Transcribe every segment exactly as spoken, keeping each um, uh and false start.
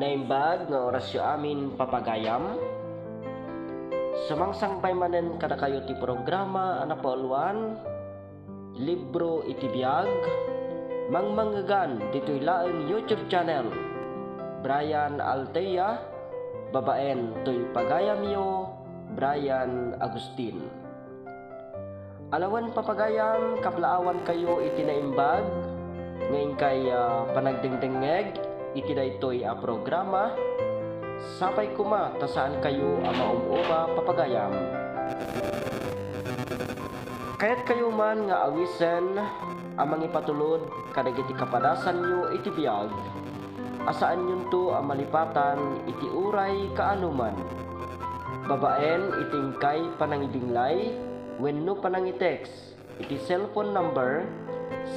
Naimbag nga orasyo amin, papagayam. Sumangsangbay manen kadakayo ti programa a napauluan, Libro iti Biag, mangmangngegan ditoy laeng YouTube channel, Brian Altea, babaen toy pagayamyo, Brian Agustin. Alawen, papagayam, kablaawankayo iti naimbag nga inkay, ah, panagdengdengngeg iti daytoy a programa. Sapay koma ta saankayo a maum-uma, papagayam. Kayatkayo man nga awisen a mangipatulod kadagiti kapadasanyo iti biag a saanyonto a malipatan iti uray kaanoman, babaen iti inkay panangibinglay wenno panangitext iti cellphone number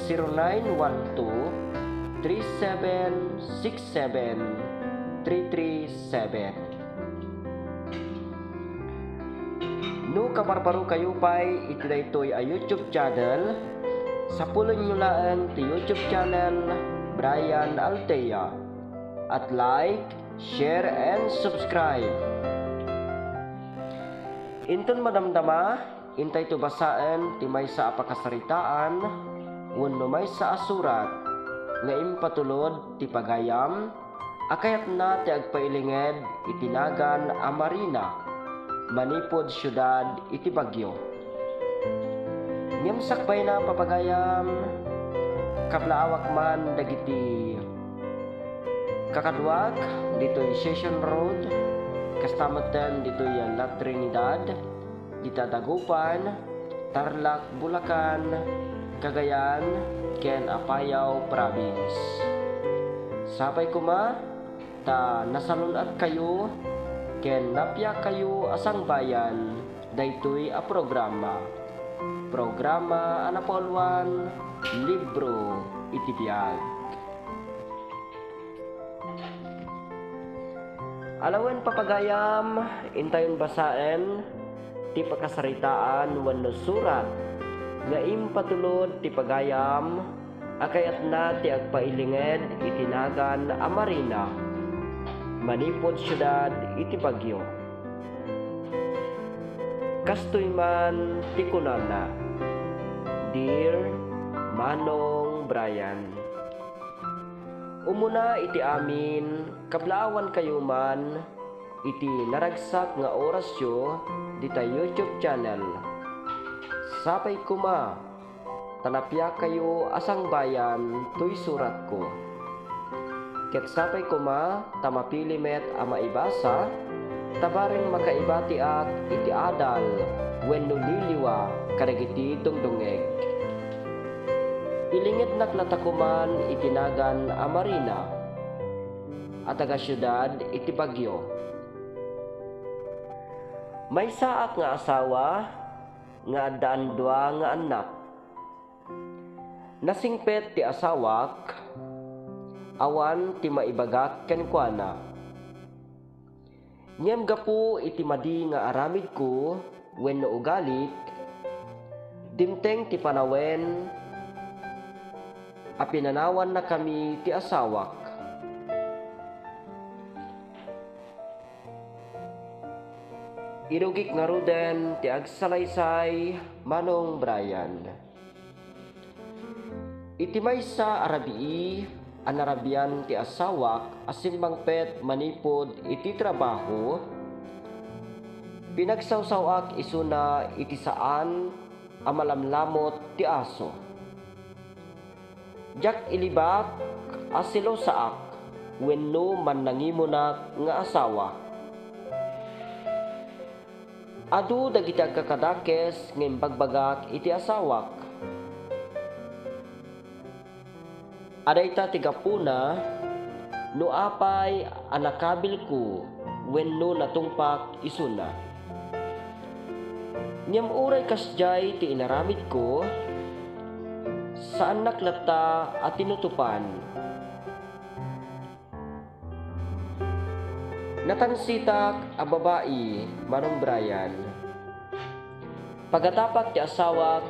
zero nine one two, three seven six seven, three three seven. No kabarbarokayo pay iti daytoy a YouTube channel, sapulenyo laeng ti YouTube channel Brian Altea. At like, share, and subscribe. Inton madamdama, intayto basaen ti maysa a pakasaritaan wenno maysa a surat nga impatulod ti pagayam a kayatna ti agpailinged iti nagan a Marina, manipud siudad iti Baguio. Ngem sakbayna, papagayam, kablaawak man dagiti kakaduak ditoy Session Road, kasta metten ditoy La Trinidad, dita Dagupan, Tarlac, Bulacan, Cagayan, ken Apayao Province. Sapay koma ta nasalun-atkayo ken napiakayo a sangbayan daytoy a programa. Programa a napauluan, Libro iti Biag. Alawen, papagayam, intayon basaen ti pakasaritaan wenno surat nga impatulod ti pagayam a kayatna ti agpailinged iti nagan a Marina, manipud siudad iti Baguio. Kastoy man ti kunana, "Dear Manong Brian, umuna iti amin, kablaawankayo man iti naragsak nga orasyo dita YouTube channel. Sapay koma ta napiakayo a sangbayan toy suratko. Ket sapay koma ta mapili met a maibasa, ta bareng makaibatiak iti adal wenno liliwa kadagiti dungdungngeg. Ilingednak latta koman iti nagan a Marina a taga-siudad iti Baguio. Maysaak nga asawa nga addaan dua nga annak. Nasingpet ti asawak, awan ti maibagak kenkuana. Ngem gapu iti madi nga aramidko wenno ugalik, dimteng ti panawen a pinanawannakami ti asawak. Irugik ngaruden ti agsalaysay, Manong Brian. Iti maysa a rabii a narabian ti asawak a simmangpet manipud iti trabaho, pinagsawsaw-ak isuna iti saan a malamlamot ti aso. Diak ilibak a selosaak wenno mannangimunak nga asawa. Adu dagiti agkakadakes nga imbagbagak iti asawak. Adayta ti gapuna no apay a nakabilko wenno natungpak isuna. Ngem uray kasdiay ti inaramidko, saannak latta a tinutopan. Natansitak a babai, Manong Brian. Pagatapak ti asawak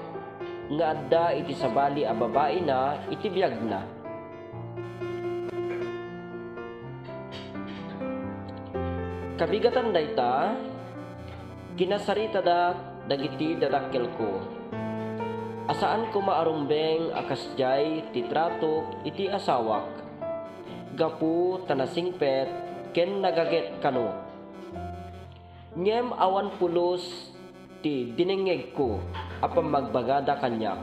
nga adda iti sabali a babaina iti biagna. Kabigatan dayta, kinasaritadak dagiti dadakkelko a saan koma a rumbeng a kasdiay ti tratok iti asawak, gapu ta nasingpet ken nagaget kano. Ngem awan pulos ti dinengngegko a pammagbagada kaniak.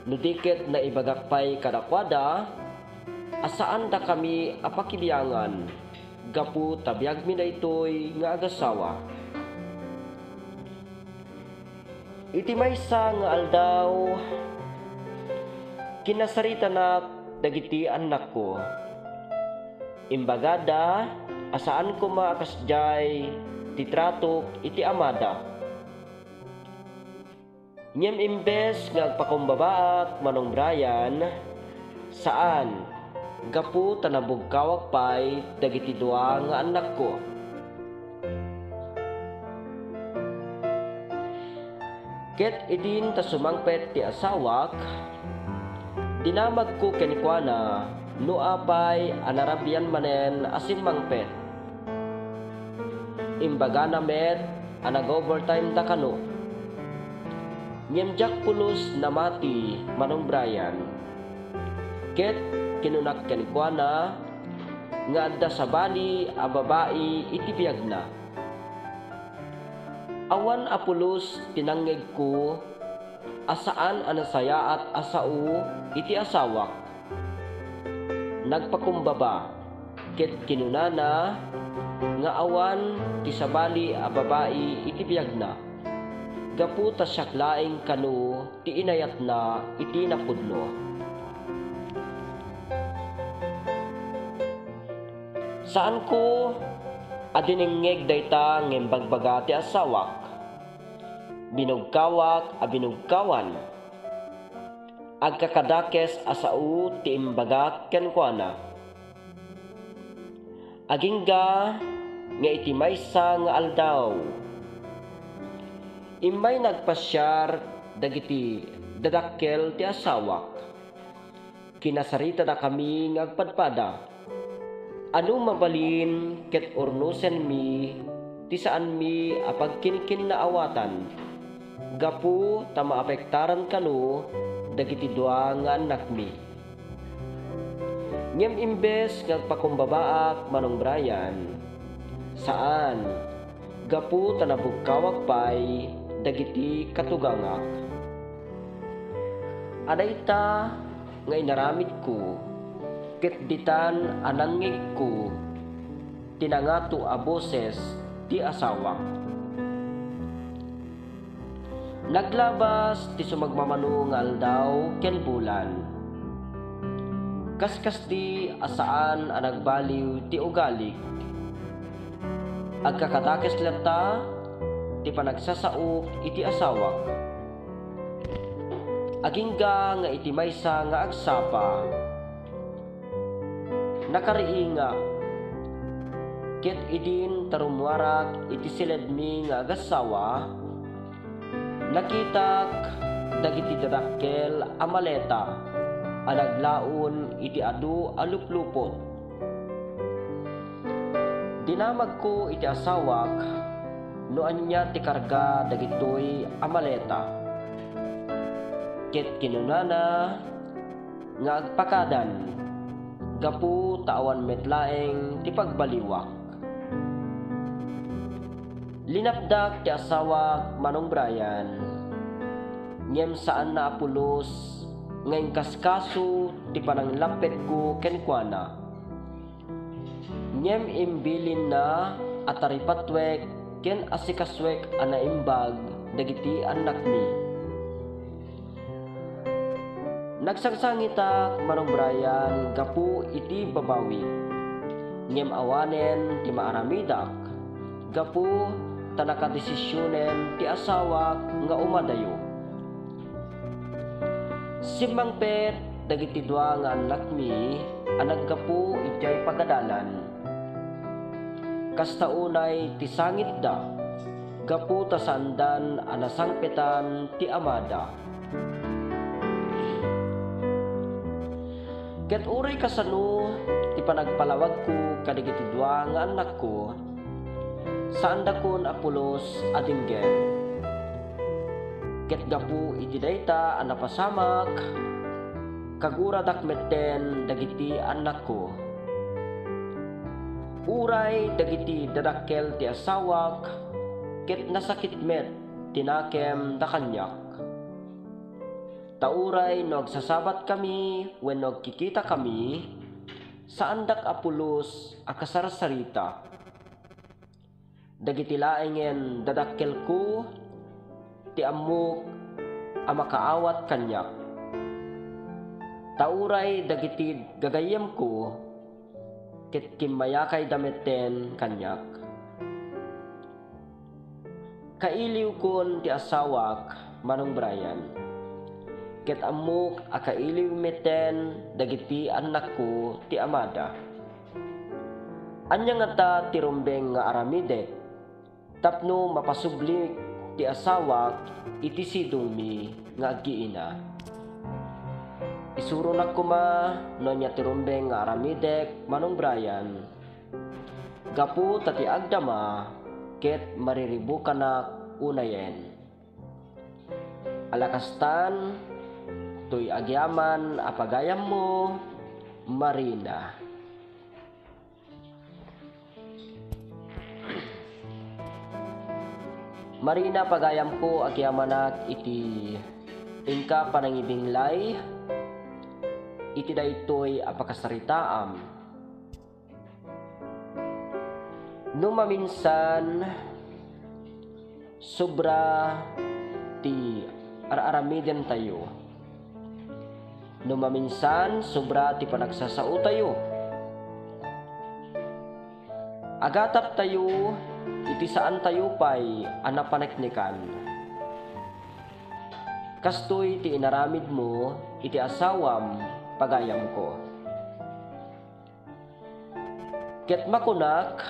No di ket naibagak pay kadakuada a saandakami a pakibiangan gapu ta biagmi daytoy nga agasawa. Iti maysa nga aldaw, kinasaritanak dagiti annakko. Imbagada a saan koma a kasdiay ti tratok iti amada. Ngem imbes nga agpakumbabaak, Manong Brian, saan, gapu ta nabugkawak pay dagiti dua nga annakko. Ket idin ta sumangpet ti asawak, dinamagko kenkuana no apay a narabian manen a simmangpet. Imbagana met a nag-overtime da kano. Ngem diak pulos namati, Manong Brian. Ket kinunak kenkuana nga adda sabali a babai iti biagna. Awan a pulos ti nangngegko a saan a nasayaat a sao iti asawak. Nagpakumbaba ket kinunana nga awan ti sabali a babai iti biagna, gapu ta siak laeng kano ti inayatna iti napudno. Saanko a dinengngeg dayta ngem bagbaga ti asawak. Binugkawak a binugkawan. Agkakadakes a sao ti imbagak kenkuana. Agingga nga iti maysa nga aldaw, immay nagpasiar dagiti dadakkel ti asawak. Kinasaritadakami nga agpadpada. Ano mabalin ket urnosenmi ti saanmi a pagkinkinnaawatan gapu ta maapektaran kano dagiti dua nga annakmi. Ngem imbes nga agpakumbabaak, Manong Brian, saan, gapu ta nabugkawak pay dagiti katugangak. Adayta nga inaramidko, ket ditan a nangngegko ti nangato a boses ti asawak. Naglabas ti sumagmamano nga aldaw ken bulan. Kaskasdi a saan a nagbaliw ti ugalik. Agkakadakes latta ti panagsasaok iti asawak. Agingga nga iti maysa nga agsapa, nakariingak, ket idin ta rummuarak iti siledmi nga agassawa, nakitak dagiti dadakkel a maleta a naglaon iti adu a luplupot. Dinamagko iti asawak no ania ti karga dagitoy a maleta. Ket kinunana nga agpakadan gapu ta awan met laeng ti pagbaliwak. Linapdak ti asawak, Manong Brian, ngem saanna a pulos nga inkaskaso ti pananglappedko kenkuana. Ngem imbilinna a taripatwek ken asikasuek a naimbag dagiti annakmi. Nagsangsangitak, Manong Brian, gapu iti babawi. Ngem awanen ti maaramidak, gapu ta nakadesisionen ti asawak nga umadayo. Simmangpet dagiti dua nga annakmi a naggapu idiay pagadalan. Kasta unay ti sangitda, gapu ta saandan a nasangpetan ti amada. Ket uray kasano ti panagpalawagko kadagiti dua nga annakko, saandakon a pulos a denggen. Ket gapu iti dayta a napasamak, kaguradak metten dagiti annakko. Uray dagiti dadakkel ti asawak, ket nasakit met ti nakemda kaniak. Ta uray no agsasabatkami wenno agkikitakami, saandak a pulos a kasarsarita. Dagiti laengen dadakkelko ti ammok a makaawat kaniak. Ta uray dagiti gagayyemko ket kimmayakayda metten kaniak. Kailiwkon ti asawak, Manong Brian, ket ammok a kailiw metten dagiti annakko ti amada. Ania ngata ti rumbeng nga aramidek tapno mapasublik ti asawak iti sidongmi nga aggiina? Isuronak koma no ania ti rumbeng nga aramidek, Manong Brian, gapu ta ti agdama ket mariribukanak unayen. Ala kastan, toy agyaman a pagayammo, Marina. Marina, pagayamko, agyamanak iti inka panangibinglay iti daytoy a pakasaritaam. No maminsan, sobra ti ar-aramidentayo. No maminsan, sobra ti panagsasaotayo. Agataptayo iti saantayo pay a napaneknekan. Kastoy ti inaramidmo iti asawam, pagayamko. Ket makunak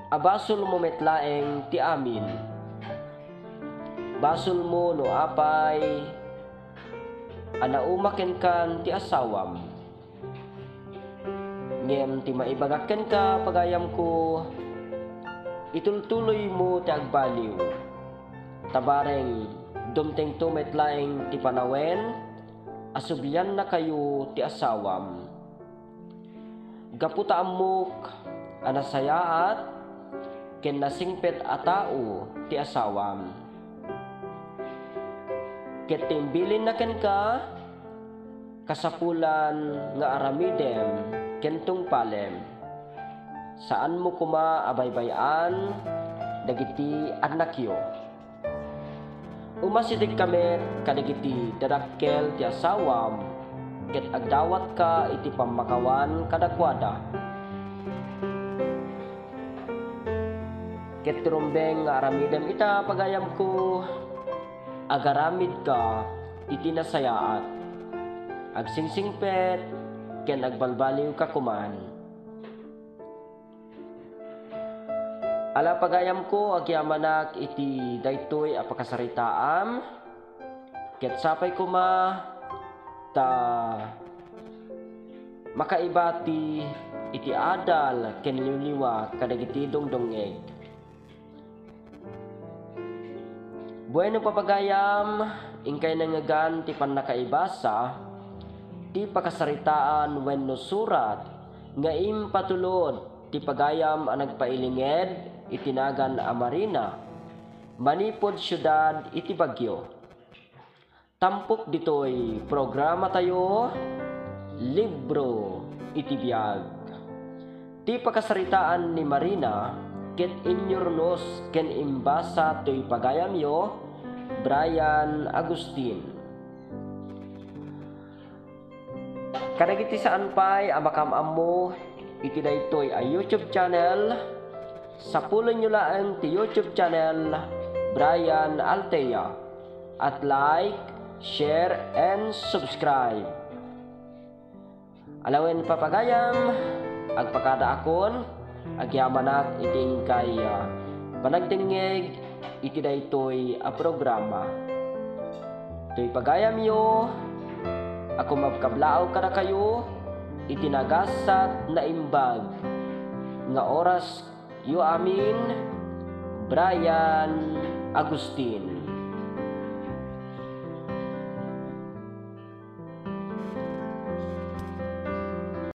a basolmo met laeng ti amin. Basolmo no apay a nauma kenka ti asawam. Ngem ti maibagak kenka, pagayamko, itultuloymo ti agbaliw. Ta bareng dumtengto met laeng ti panawen a subliannakayo ti asawam. Gapu ta ammok a nasayaat ken nasingpet a tao ti asawam. Ket ti imbilinna kenka, kasapulan nga aramidem ken tungpalem. Saanmo koma a baybay-an dagiti annakyo. Umasidegka met kadagiti dadakkel ti asawam, ket agdawatka iti pammakawan kadakuada. Ket ti rumbeng nga aramidem ita, pagayamko, agaramidka iti nasayaat. Agsingsingpet ken agbalbaliwka koman. Ala, pagayamko, agyamanak iti daytoy a pakasaritaam, ket sapay koma ta makaibati iti adal ken liwliwa kadagiti dungdungngeg. Bueno, papagayam, inkay nangngegan ti pannakaibasa ti pakasaritaan wenno surat nga impatulod ti pagayam a nagpailinged iti nagan a Marina manipud siudad iti Baguio. Tampok ditoy programatayo, Libro iti Biag. Ti pakasaritaan ni Marina ket inyurnos ken imbasa toy pagayamyo, Brian Agustin. Kadagiti saan pay a makaam-ammo iti daytoy a YouTube channel, sapulenyo laeng ti YouTube channel, Brian Altea, at like, share, and subscribe. Alawen, papagayam, agpakadaakon, agyamanak iti inkay, ah, panagdengngeg iti daytoy a programa. Toy pagayamyo a kumabkablaaw kadakayo, iti nagasat naimbag nga orasyo amin, Brian Agustin.